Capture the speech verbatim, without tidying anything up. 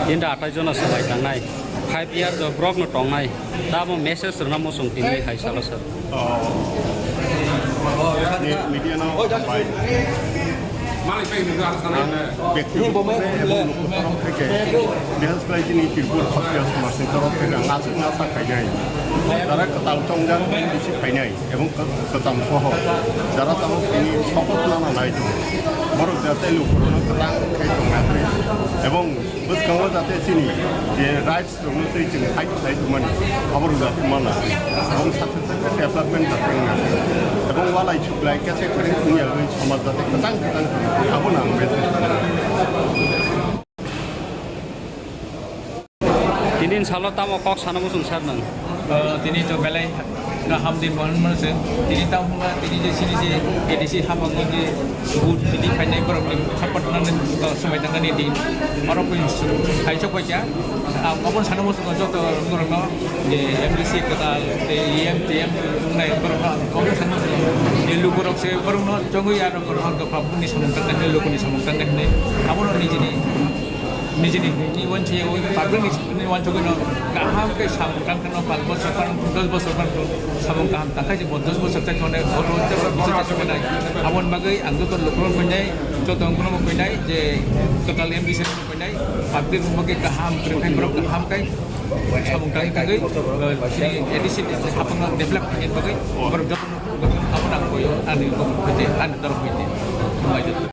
Tinta atai jona swbai tangnai. Five year do brok no tongnai. Tamo message rwna muchung tini hai salo sir. Oh. Ni media no bai. Ang bektiguto ebong nokho torok theke, bihas khlai chini Tripura Khatriya somajni torok theke ang aswk nasa khainai. Jara kwtal chongjak bisi phainai ebong kwcham soho jara tabok tini sokot nana nai tongo. Borok jate lukurokno kwtal khe tongna thai ebong bwskango jate chini je rights rokno tei chwng fight khlai tongmani, abo rwjak mana. Aboni sakhe sakhe development jate wngya. Ebong walai suklai kese kwrwi wngya wngwi samaj jate kwchang kwchang abono ang message rwkha. Tini salo tamo kok sana muchung sir nang? Tini to belai kaham din mohon mano se. Tini tamo hwnba tini je sini je A D C habango je Booth tini phainai borokni support nani, uh, swmai tangnani di. Borok koi hai sok bai kha. Ah, obo sana muchungo joto borokno je M D C kwtal tei E M T M wngnai borokno obo sana muchungo je lukurok se borokno chongwi aro borok hor dopha buni samung tangnai hwnwi, lukuni samung tangnai hwnwi. Abono nijini nijini ni uansukya ui public ni uansukya no kaham khe samung tang kheno pach bosor pang dos bosor pang samung kaham tang khe bo dos bosor tang khone bo rok tei bo bosor tang khone. Aboni bagwi ang joto lukurok khuinai, joto wngkhuno bo khuinai je total M D C khuinai, public wngma khe kaham kwrwng khai borok kaham khai samung tang tangwi chini A D C hapang develop khaina bagwi borok joto abono ang koi ani ani dorok khuinai.